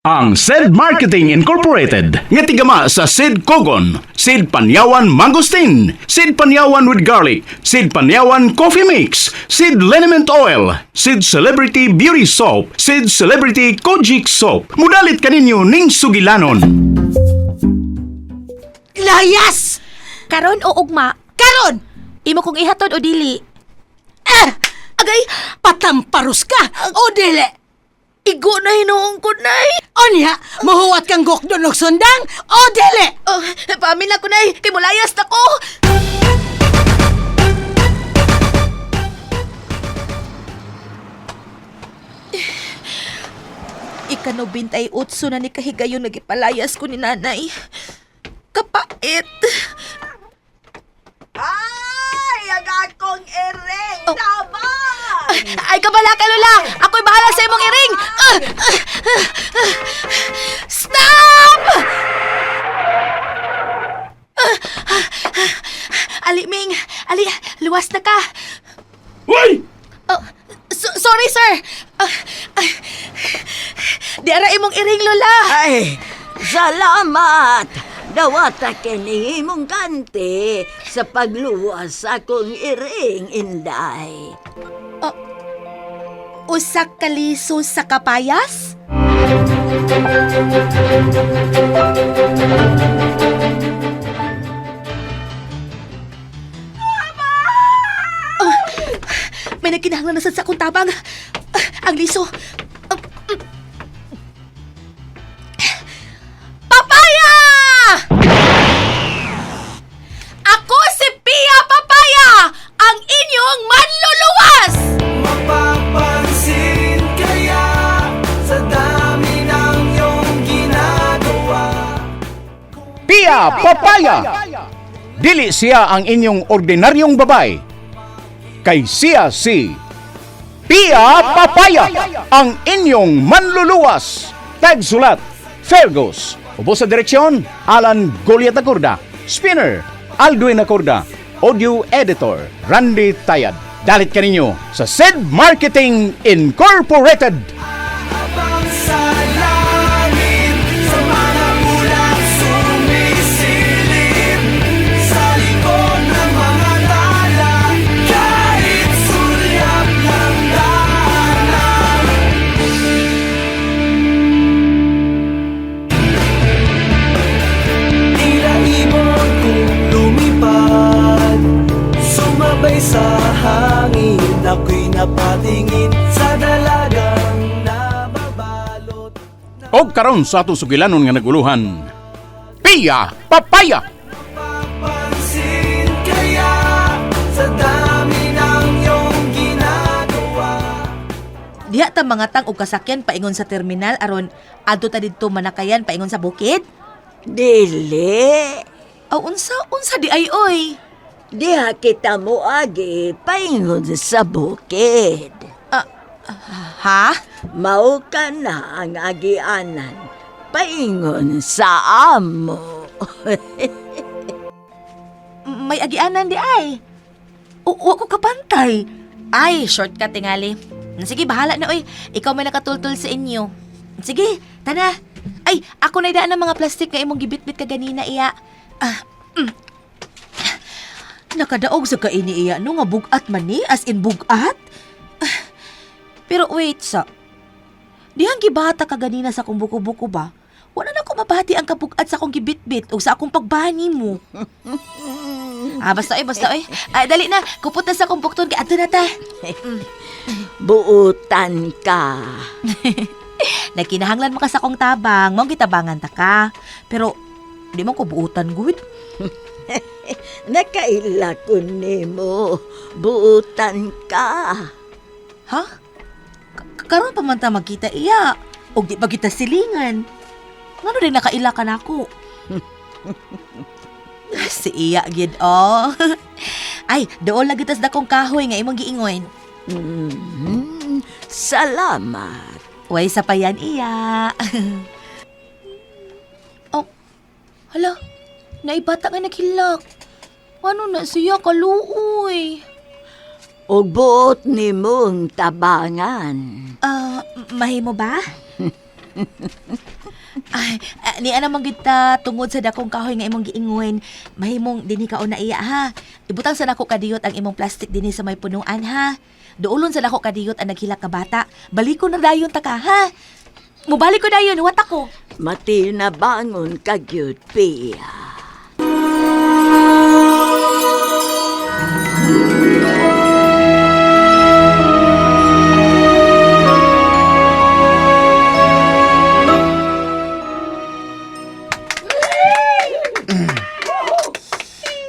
Ang Said Marketing Incorporated nga tigama sa Sid Kogon, Sid Panyawan Mangosteen, Sid Panyawan with Garlic, Sid Panyawan Coffee Mix, Sid Liniment Oil, Sid Celebrity Beauty Soap, Sid Celebrity Kojic Soap. Mudalit kaninyo ning sugilanon. Layas! Karon o ugma? Karon! Imo kong ihatod o dili? Eh! Agay, Patamparus ka! O dili! Igo na hinuong ko, Nay. Onya, mahuwat kang gokdon og sundang! O dili! Oh, paamin na ko, Nay. Kay mulayas na ko. Ika-98 na ni kahigayon nagipalayas ko ni nanay. Kapait. Ay, ang akong iring Oh. tabang! Ay, kabala ka, Lola! Ako'y bahala sa imong iring! Ah! Ah! Ah! Stop! Ah! Ah! Ah! Ali, Ming! Ali, luwas na ka! Uy! Oh, sorry, sir! Ah, ah, di ara imong iring, Lola! Ay, salamat! Dawata kini imong kanti sa pagluwas sa akong iring, Inday. Usa ka liso sa kapayas? Oh, may nagkinahanglan na sad sa akong tabang. Ah, ang liso. Ah, Papaya! Ako si Pia Papaya, ang inyong manluluwas! Mapapansin kaya sa dami ng iyong ginagawa. Pia Papaya! Dili siya ang inyong ordinaryong babay. Kay siya si Pia Papaya, ang inyong manluluwas. Tagsulat, Fergus. Ubo sa direksyon, Alan Goliat Acorda. Spinner, Aldwin Acorda. Audio Editor, Randy Tayad. Dalit kaninyo sa Sid Marketing Incorporated. Habang sa langit, sa mga ulap sumisilip, sa likod ng mga tala, kahit sulyap ng daanan. Tila ibon kong lumipad, sumabay sa hangin, ako'y napatingin sa dalagang nababalot. Og karon sa atong sugilanon nga naguluhan. Pia Papaya! Papansin kaya sa dami ng iyong ginagawa. Diha ta mga tang og kasakyan paingon sa terminal aron adto ta didto manakayan paingon sa bukid. Dili! Aw unsa unsa di ay oy. Diha kita moagi paingon sa bukid. Ha? Mao ka na ang agianan paingon sa amo. May agianan di ay. O, wa ko kapantay. Ay, shortcut tingali. Sige, bahala na oy. Ikaw may nakatultol sa inyo. Sige, tana. Ay, ako na daan ng mga plastic nga imong gibitbit ka ganina iya. Ah, Nakadaog sa kaini iya no nga bugat man ni as in bugat. Ah, pero wait sa. Dihang gibata ka ganina sa akong buko-buko ba? Wala na ko mabati ang kabugat sa akong gibitbit o sa akong pagbani mo. Ah, basta oy, basta oy. Ah, dali na, kupot na sa akong bukton kay adto na ta. Buutan ka. Nagkinahanglan mo ka sa akong tabang, mao gitabangan ta ka. Pero di mo ko buutan gud. Nakaila ko nimo. Buutan ka. Ha? Karon pa man ta magkita iya. Og di pa kita silingan. Ngano din nakaila ka nako? Si iya gid oh. Ay, dool lagi tas dakong kahoy nga imong giingon. Mm, salamat. Way sa payan iya. Oh, hala, naibata nga naghilak. Ano na siya kaluoy? Og buot nimong tabangan. Ah, mahimo ba? Ay, ni ana man gid ta tungod sa dakong kahoy nga imong giingon, mahimong dinhi ka una iya ha. Ibutang sa nako kadiyot ang imong plastic dinhi sa may punuan ha. Duolon sa nako kadiyot ang naghilak ka bata. Baliko na dayon ta ka ha. Mubalik ko dayon, huwat ako. Matinabangon ka gyud, Pia.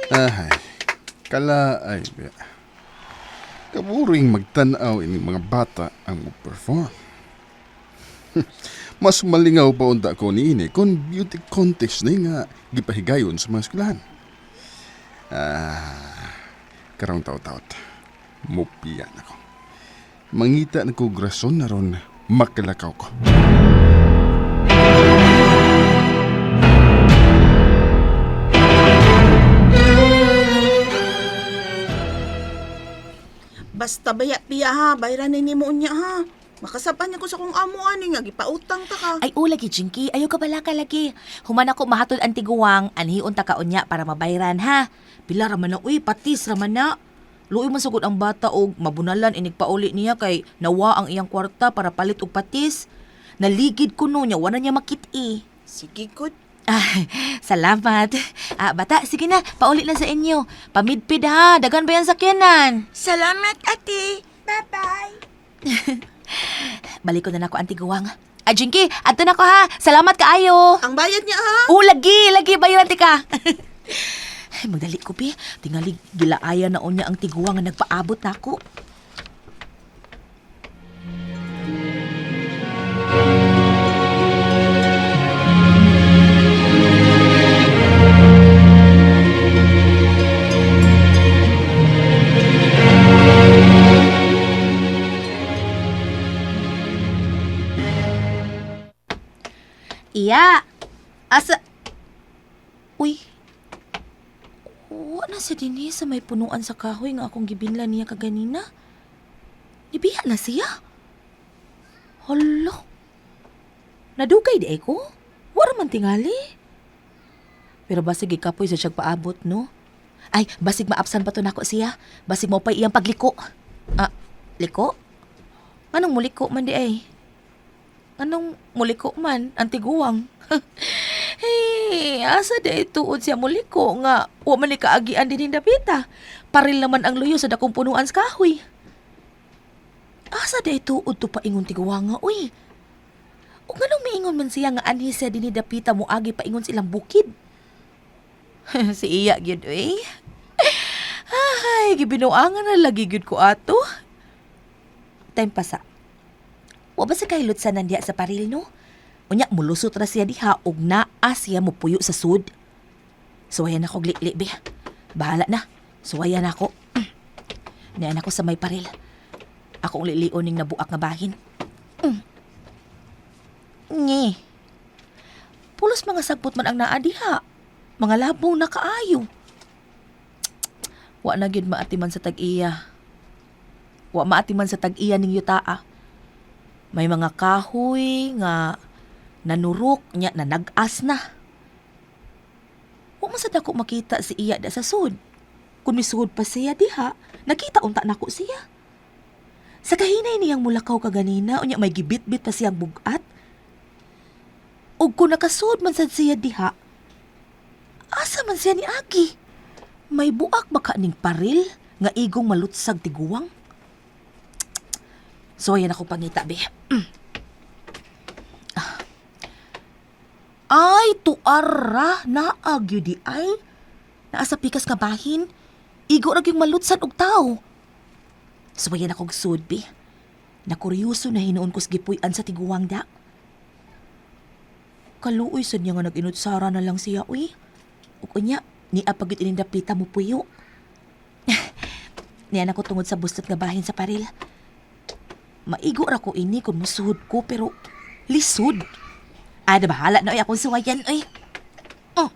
Ay, kala ay biya. Kaburing magtanaw ini mga bata ang mo-perform. Mas malingaw pa unta ko niini kung beauty contest ni nga gipahigayon sa mga eskwelahan. Ah, karong taot-taot. Mupiya na ko. Mangita na ko grason na ron makalakaw ko. Basta baya piya ha, bayran ni mo unya ha. Makasapan niya ko sa kong amo ani nga gipautang ta ka. Ay, o lagi, Jinky. Ayaw ka bala ka lagi. Human ako mahatod ang tiguang, anhion ta ka unya para mabayran, ha? Pila raman na, uy, patis raman na. Luoy man sugod ang bata og mabunalan inig pauli niya kay nawa ang iyang kwarta para palit og patis. Naligid ko no niya, wala niya makit-i. Sige good. Ah, salamat. Ah, bata, sige na, pauli na sa inyo. Pamidpid ha, dagan ba yan sakyanan? Salamat, ate. Bye-bye. Balik ko na nako ang tiguang. Ah, Jinky, adto na ko ha. Salamat kaayo. Ang bayad niya ha. Oh, lagi, lagi, bayaran ti ka. Ay, magdali ko, pi. Tingali, gilaaya na unya ang tiguang nga nagpaabot na ako. Iya. Asa... Uy. Wa na si dinhi sa may punuan sa kahoy nga akong gibinla niya kaganina. Nibiya na siya. Hala. Nadugay di ay ko. Wara man tingali. Pero basig gikapoy sa siyag paabot, no? Ay, basig maabsan pa to nako siya. Basig mo pa iyang pagliko. Ah, liko? Anong muliko man di ay? Anong muliko man? Antiguang. Hey, asa di ay tuod siya muliko nga wa man ni kaagian dinhi dapita. Paril naman ang luyo sa dakong punuan sa kahoy. Asa di ay tuod to paingon tiguanga, uy. Ug nganong miingon man siya nga anhi siya dinhi dapita moagi paingon sa ilang bukid. Si iya gyud uy. Ay, gibinuangan na lagi gyud ko ato. Time pasa. Wa ba sa kahilot sa nandiya sa paril, no? Unya, mulusot ra siya diha og naa siya mupuyo sa sud. Suwayan ako glikli, be. Bahala na. Suwayan ako. Naan ako sa may paril. Ako ang lilion ning nabuak nga bahin. Mm. Nye. Pulos mga sagpot man ang naa diha. Mga labong na kaayo. Wa na gyud maatiman sa tag-iya. Wa maatiman sa tag-iya ning yutaa. May mga kahoy nga nanurok nya na nag-as na. Wa man sad ako makita si iya da sa sud. Kung misuod pa siya diha, nakita unta nako siya. Sa kahinay niyang mulakaw kaganina, unya may gibitbit pa siyang bugat. Ug kung nakasuod man sad siya diha, asa man siya ni Agi? May buak ba ka ning paril nga igong malutsag tiguang? So, ayan ako pangita, be. Ay, tuara, naagyo di ay. Naa sa pikas nga bahin. Igo ra gyud malutsan og tao. Suwayan akong sudbi. Nakuryoso na hinuon ko sa gipuy-an sa tiguang da. Kaluoy sad niya nga nag-inutsara na lang siya, uy. Ug unya, niya pagit inindapita mo puyo. Niya na ko tungod sa bustot nga bahin sa paril. Maigo ra ko ini kung musuhod ko pero lisod. Ay, na bahala na oy akong suwayan oy. Oh.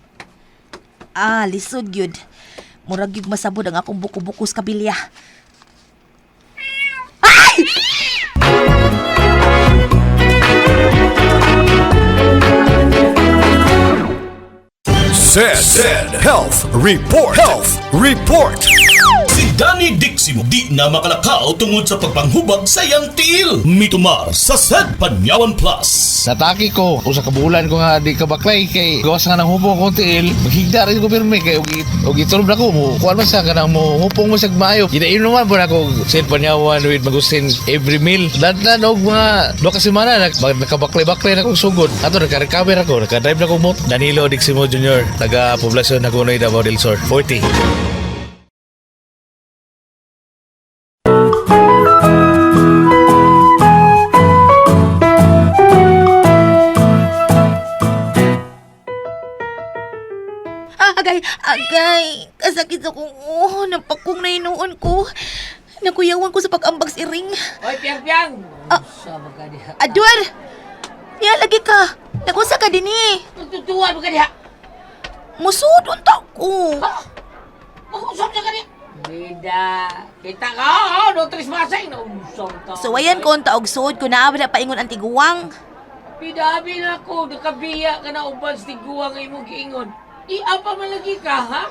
Ah, lisod gyud. Murag gyud masabod ang akong buko-buko sa kabilya. Ay! Said, Said Health Report. Health Report. Si Danny Diximo di na makalakaw tungod sa pagpanghubag sa iyang tiil. Mitumar sa Said Panyawan Plus. Nataki ko usa ka bulan ko nga di ka baklay kay gawas nga nang hupong akong tiil maghigda rin ko pirmi kay og og itulob na ko mo kuan man sa kanang mo hupong mo sag maayo ginainom man po na ako Said Panyawan with Magustin every meal dandan og mga duha ka semana nakabaklay-baklay na kong sugod ato naka-recover ako naka-drive na ko mot Danilo Diximo Jr. taga poblasyon Hagonoy Davao del Sur 40. Ah, agay, agay. Kasakit akong oh, napakong na inuon ko. Nakuyawan ko sa pag-ambag si Ring. Oy, piang piang. Ah. Sa ka diha. Adwar! Niya lagi ka. Nagunsa ka din eh. Tutuan ka diha. Musud unta ko. Mag-usap na ka diha. Bida. Kita ka, oh, no tres masay na usap ta. Suwayan ko unta og suod ko naa ba na paingon ang tiguang. Bida, abi na ako, nakabiya ka na uban sa tiguang imong giingon. Di apa man lagi ka, ha?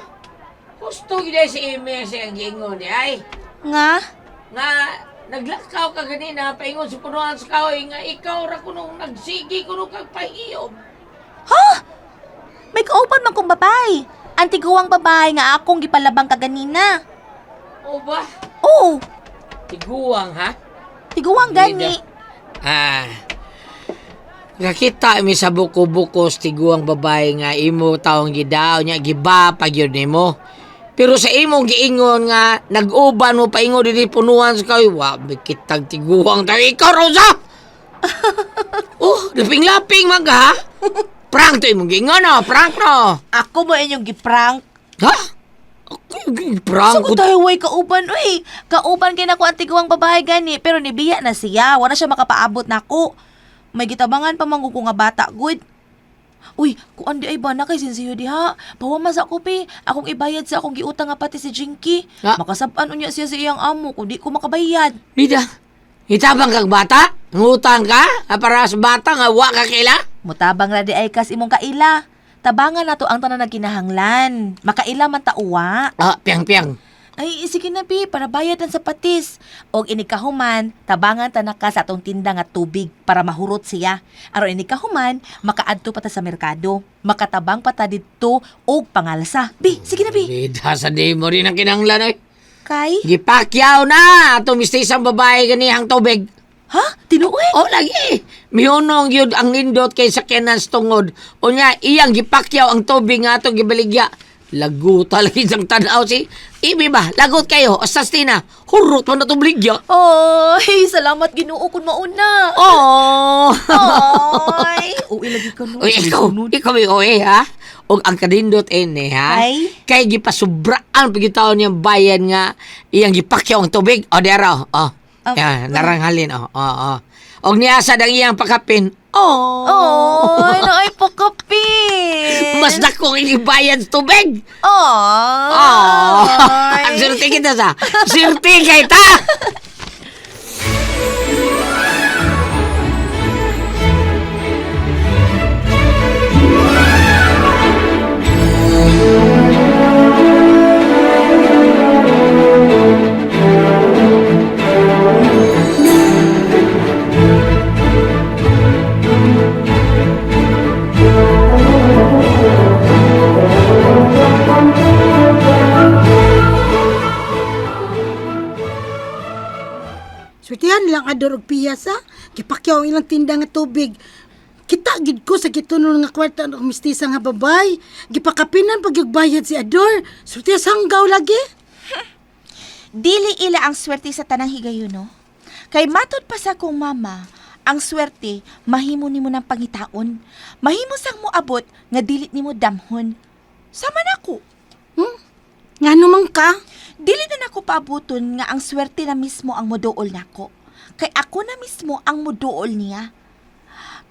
Gusto gid si MS ang giingon di ay. Nga? Nga naglakaw ka ganina paingon sa punuan sa kahoy nga ikaw ra kunong nagsigi kuno kag pahiyom. Ha? May kauban man kong babay. Ang tiguang babae nga akong gipalabang kaganina. O ba? Oo, Tiguang ha? tiguang gani. Ah. Nakita mi sa buko-buko sa tiguang babae nga imo taong gidaw niya giba pag yun nimo. Pero sa imong giingon nga nag-uban mo paingon dinhi punuan sa kahoy, wa may kitag tiguang tayo ikaw Rosa. Oh, laping-laping man ka ha. Prank to imong giingon no, prank no. Ako mo inyong giprank. Ha? Ako yung prank So tayo way kauban uy. Kauban kay nako ang tiguang babae gani pero nibiya na siya. Wala siya makapaabot nako. May gitabangan pa man ko nga bata good. Uy, kuan di ay ba na kay sinsiyo diha. Pawa sa ako pi. Akong ibayad sa akong giutang nga pati si Jinky. Ah. Makasab-an unya siya sa iyang amo kung di ko makabayad. Lida, itabang kag bata? Ngutang ka? Ah, para sa bata nga wa ka kaila? Mutabang ra di ay kas imong kaila. Tabangan nato ang tanan nagkinahanglan. Makaila man ta uwa. Ah, piang-piang. Ay, sige na, Bi, para bayad ang sapatis. Og inikahuman, tabangan ta na ka sa atong tinda nga tubig para mahurot siya. Aron inikahuman, makaadto pa ta sa merkado. Makatabang pa ta didto og pangalsa. Bi, sige na, Bi. Bida sa di mo rin ang kinanglan oy. Kay? Gipakyaw na atong mistisang babae ganihang tubig. Ha? Tinuoy? Oh, lagi. Mihunong yun ang nindot kay sakyanan sa tungod. O niya, iyang gipakyaw ang tubig nga atong gibaligya. Laguta lagi siyang tanaw si Ibi ba? Lagot kayo. Ostas tina. Hurot mo na itong baligya. Oy, salamat Ginoo kun mauna. Oh! Oy, uwi lagi ka no. Uy, ikaw, uy, ha? Og ang kanindot ene, ha? Ay? Kay gipasubraan pagitaon niyang bayan nga iyang gipakyaw ang tubig. O, di araw. O, yan, naranghalin. O, o, o. Og niasa ang iyang pakapin. Oh! Oy, naay pakapin. Mas dako ang ibayad sa tubig. Oy. Oh! Swerte kita sa. Swerte kay ta! Swertihan lang ador og piyas ha. Gipakyaw ang ilang tinda nga tubig. Kita gid ko sa gitunol nga kwarta ang mistisa nga babay. Gipakapinan pag bayad si Ador. Swerte sanggaw lagi. Dili ila ang swerte sa tanang higayon, no? Kay matod pa sa akong mama, ang swerte mahimo nimo ng pangitaon. Mahimo sang moabot nga dili nimo damhon. Sama nako. Ngano man ka? Dili na nako paabuton nga ang swerte na mismo ang moduol nako. Kay ako na mismo ang moduol niya.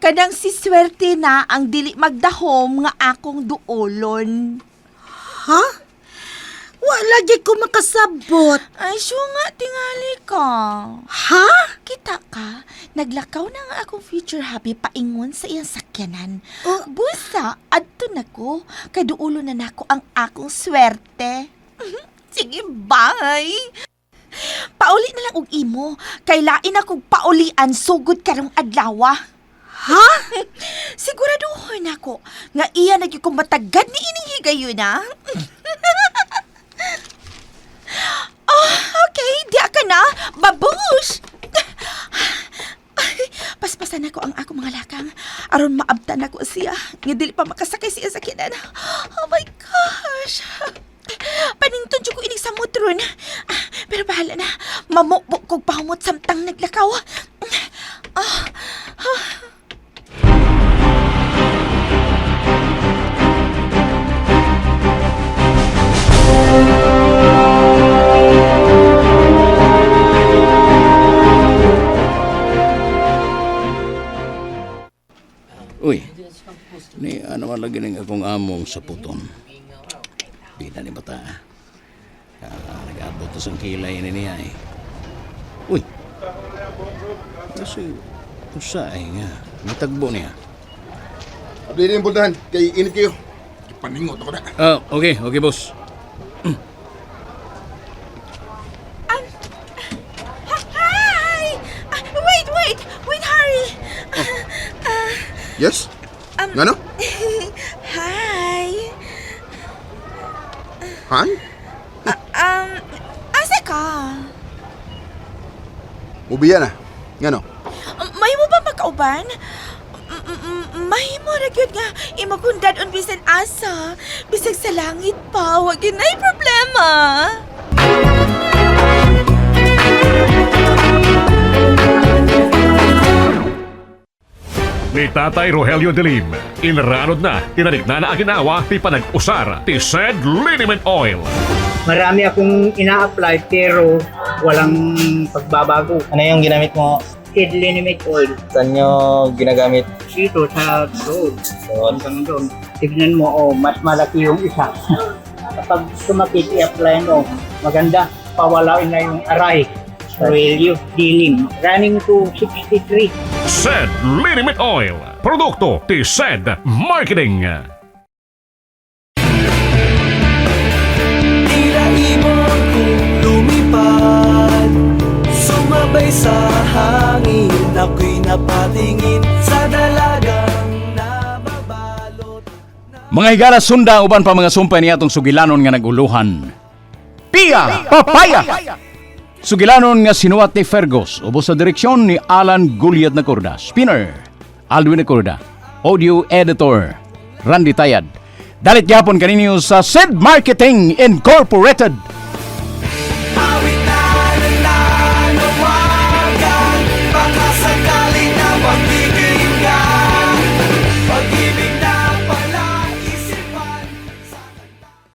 Kanang si swerte na ang dili magdahom nga akong duolon. Ha? Wa lagi ko makasabot. Ay, sure nga, tingali ka. Ha? Kita ka, naglakaw na nga akong future hubby paingon sa iyang sakyanan. Oh. Busa, adto na ko, kay duulo na nako ang akong swerte. Sige, bye! Pauli na lang og imo, kay lain akong paulian sugod karong adlaw. Ha? Siguraduhon nako nga iya na gyud kong matagad ni ining higayon ah. Oh, okay, diya ka na. Babush! Ay, paspasan ako ang ako mga lakang. Aron maabtan ako siya. Nga dili pa makasakay siya sa kinan. Oh my gosh. Panington jud ko inig sa motron. Ah, pero bahala na. Mamukbok kog pahumot samtang naglakaw. Ah, ah. Uy, ni ano man lagi ning akong among sa puton. Bida ni bata. Ah, nag-abot na sa kilay ni niya eh. Uy, kasi usa ay nga. Natagbo niya. Abli rin bultahan, kay init kayo. Paningot ako na. Ah, okay, okay boss. Hi! Ah, wait, wait! Wait, Harry! Yes? Ngano? Hi! Han? Asa ka? Ubiya na. Ngano? May mo ba makauban? Mahimo ra gyud nga imo kong dad-on bisan asa, bisag sa langit pa, wa gyud nay problema. Ni Tatay Rogelio Delim, inranod na, tinarik na na aginawa, ti panag-usar, ti said liniment oil. Marami akong ina-apply pero walang pagbabago. Ano yung ginamit mo? Seed liniment oil. Saan nyo ginagamit? Dito sa road. Hanggang doon. Tignan mo, oh, mas malaki yung isa. Kapag sumakit, i-apply mo. Maganda. Pawalain na yung aray. Roelio Dilim. Running to 63. Said liniment oil. Produkto ti said marketing. Tila ibon kong lumipad, sumabay sa hangin. Ako'y napatingin sa dalagang nababalot. Mga higala sunda uban pa mga sumpay niya atong sugilanon nga naguluhan. Pia Papaya! Sugilanon nga sinuwat ni Fergus, ubos sa direksyon ni Alan Guliat Nacorda. Spinner, Alwin Nacorda. Audio Editor, Randy Tayad. Dalit gyapon kaninyo sa Sid Marketing Incorporated.